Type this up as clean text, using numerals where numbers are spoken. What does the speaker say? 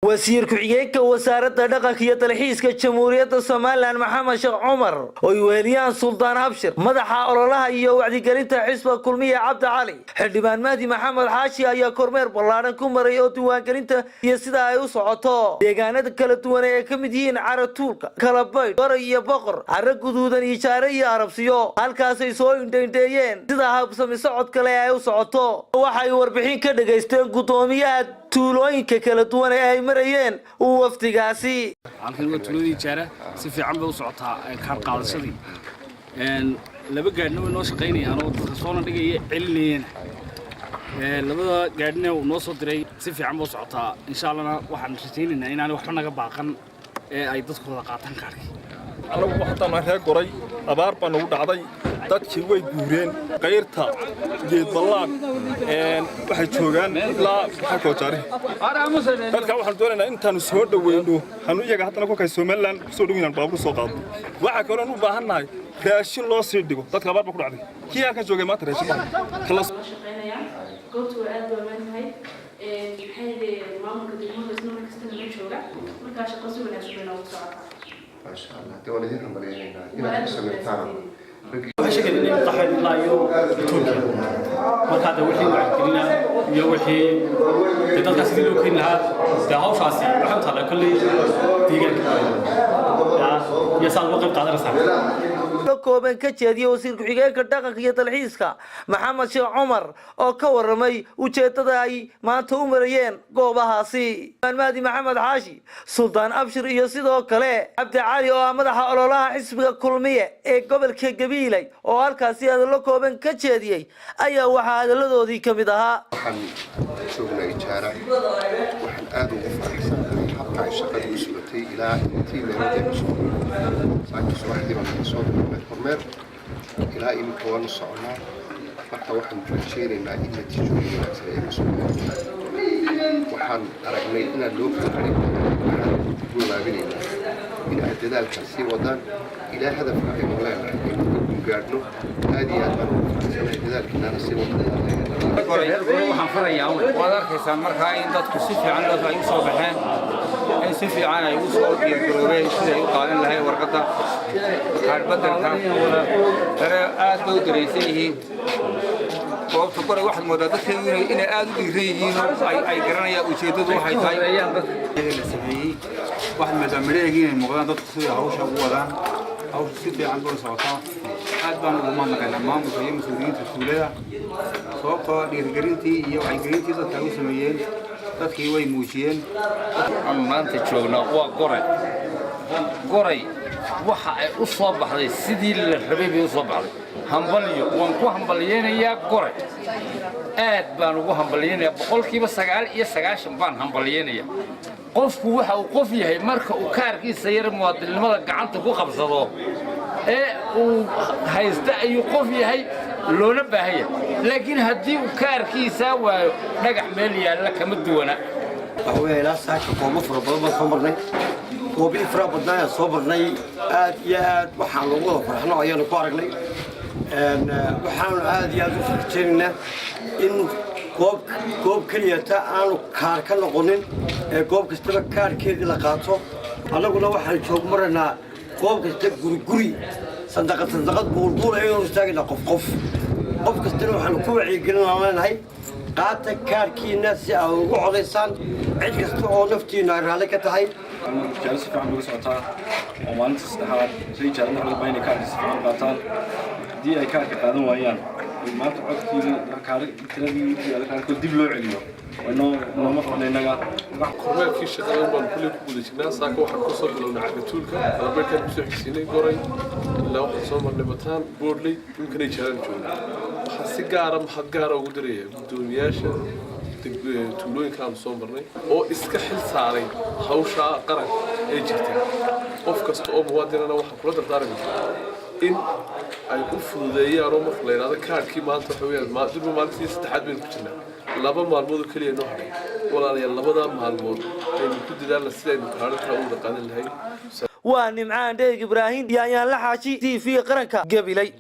Wasiir ku-xigeenka Wasaaradda Dhaqanka iyo Dalxiiska Jamhuuriyadda Somaliland, Maxamed Sheekh Cumar, oo ay weheliyaan Suldaan Abshir, madaxa ololaha iyo wacdigelinta xisbiga Kulmiya Cabdi Cali, Xildhibaan Mahdi Maxamed Xaashi, ayaa kormeer ballaadhan ku maray oo diiwaangelinta iyo sida ay u socoto deegaanada kala duwan ee ay ka mid yihiin Caratuulka, Kalabaydh, Goray iyo Boqor, Caro Guduudan, Ijaare iyo Arabsiyo. Halkaasay soo indhaindheeyeen sida habsami socod kale ay u socoto. Waxay warbixin ka dhegaysteen guddoomiyaha tuulooyinka kala duwan ee ay marayeen uu wafdigaasi. Halkan waa tuuladii Ijaara. Si fiican bay u socotaa kaar qaadashadii. Laba gaadhina way noo shaqaynayaan oo dadka soona dhigaya celinayana. Labada gaadhina uu noo soo diray. Si fiican bay u socotaa. Insha Allahna waxaan rajaynaynaa inaanay waxba naga baaqan ee ay dadku wada qaataan kaarkii. Annagu haddaan reer Goray, abaar baa nagu dhacday, dadkii way guureen. Qayrta Geedballaad waxay joogaan ilaa Xakoojaarihi. Dadka waxaan doonaynaa intaanu soo dhoweyno hanu iyaga haddana kolkay Somaliland kusoo dhoweynaan baabuur soo qaadno. Waxaa kaloon u baahannahay raashin loo sii dhigo dadka. Abaar baa ku dhacday. Kii halkan joogay maanta raashin ma shaqeynayaan. Goobtu waa aad baa weyn tahay. Maxay yidhi, maamulka degmada isna mar kastana ma jooga. Markaa shaqo si wanaagsan bay noogu socotaa. Maasha Allah, dee waan idin hambalyeynaa inaad ku samirtaan. Waxaan sheegay inay qaxeen ilaa iyo Etoobiya. Marka hadda wixii wacyigelina iyo wixii dee dadkaas sidii loo keeni lahaa, dee hawshaasi waxay u taallaa kolley deegaanka iyo saad uga qayb qaadanaysaa. Kooban ka jeediyey wasiir ku-xigeenka dhaqanka iyo dalxiiska, Maxamed Sheekh Cumar, oo ka waramay ujeedada ay maanta u marayeen goobahaasi. Mahdi Maxamed Xaashi, Suldaan Abshir iyo sidoo kale Cabdi Cali, oo ah madaxa ololaha xisbiga Kulmiye ee gobolka Gabiiley, oo halkaasi hadallo kooban ka jeediyey, ayaa waxaa hadalladoodii ka mid ahaa: Waxaan joognaa Ijaara. Waxaan aada ugu faraxsanahay habka ay shaqadu u socotay ilaa intii meelood ay cusub. Saaka subaxdii baan soo bilownay kormeer, ilaa iminka waanu soconaa. Marka waxaan rajaynaynaa in natiijooyin wanaagsan ay kasoo baxaan. Waxaan aragnay inaan loo kala harin. Waxaan ku guulaabinaynaa in aad dadaalka sii wadaan ilaa hadafka aynu leenahay aynu ka guulgaadhno. Aad iyo aad baan ugu faraxsanahay. Dadaalkiinaana sii wadaan. Waxaan farayaa, waad arkaysaan markaa in dadku si fiican dadku ay u soo baxeen, in si fiican ay ugu soo diyaargaroobeen sidai ay u qaadan lahayd warqadda kaadhbadelka. Dare aad bay u dareensan yihiin. Goobta Goray waxaad moodaa dadkeedu inay aad u dhiiran yihiin oo ay garanayaan ujeeddadu waxay tahay la sameeyey. Waxaad moodaa midhaheegii inay muuqdaan, dadku siday hawsha ugu wadaan. Hawsha si fiican bay u socotaa. Aad baan ugu mahadnaqaynaa maamulka iyo mas-uuliyiinta tuulada, sababtoo dhiirigelintii iyo wacyigelintii dadka ay u sameeyeen, dadkii way muujiyeen. Waxaanu maanta joognaa waa Goray. Goray waxa ay u soo baxday sidii la rabay bay u soo baxday. Hambalyo, waan ku hambalyaynayaa Goray. Aad baan ugu hambalyaynayaa, 99% baan hambalyaynayaa. Qofku waxa uu qof yahay marka uu kaarkiisa yar muwaadinnimada gacanta ku qabsado ee uu haysta ayuu qof yahay loona baahan yahay. Laakiin haddii uu kaarkiisaa waayo, dhagax meel yaalla kama duwana. Waxa weeye, ilaa saaka goobo fara badan baan soo marnay. Goobihii faraha badnaa ayaan soo marnay, aad iyo aad waxaan lagu wada farxno ayaanu ku aragnay. Waxaanu aad iyo aad u rajaynaynaa in goob goob keliyata aanu kaar ka noqonin ee goob kastaba kaarkeedii la qaato. Annaguna waxaan joog maraynaa goob kasta, guri guri, sandaqad sandaqad, buulbuul ayaanu istaagaynaa, qof qof. Qof kastana waxaanu ku wacyigelinaan leenahay: qaata kaarkiina si aad ugu codaysaan cid kasta oo naftiina ay raalli ka tahay. Ijaaro si fiican uga socotaa oo maalinta saddexaad. Soo ijaarada waxaa laga baahan inay kaarka si fiican u qaataan. Haddii ay kaarka qaadan waayaan, maanta codkii kaar tiradii kaarkood dib loo celiyo, noo nooma qabna innaga. Kormeerkii shaqada baanu kulley ku guda jirnaa. Saaka waxaan kusoo bilownay Cagatuulka, Kalabeyrkaan kusoo xigsiinay Goray, ilaa waxaan soo marnay Bataan, Boodley, iminkana Ijaaraan joognaa. Waxaan si gaara mahad gaara ugu diraya guddoomiyaasha tuulooyinka aanu soo marnay oo iska xil saaray hawshaa qaranka ee jirta. Qof kasta oo muwaadinana waxaan kula dardaarmi in ay u fududeeyaan oo marka la yidhahdo kaadhkii maanta waxa weeyaan durba maalintii saddexaad baynu ku jirnaa, 2 maalmood oo keliya noo hadhay. Walaalayaal, labadaa maalmood aynu ku dadaalna sidaynu kaadhadka u wada qaadan lahayn. Waa Nimcaan Dheeg Ibraahim iyo Ayaan La Xaaji, TV Qaranka, Gabiley.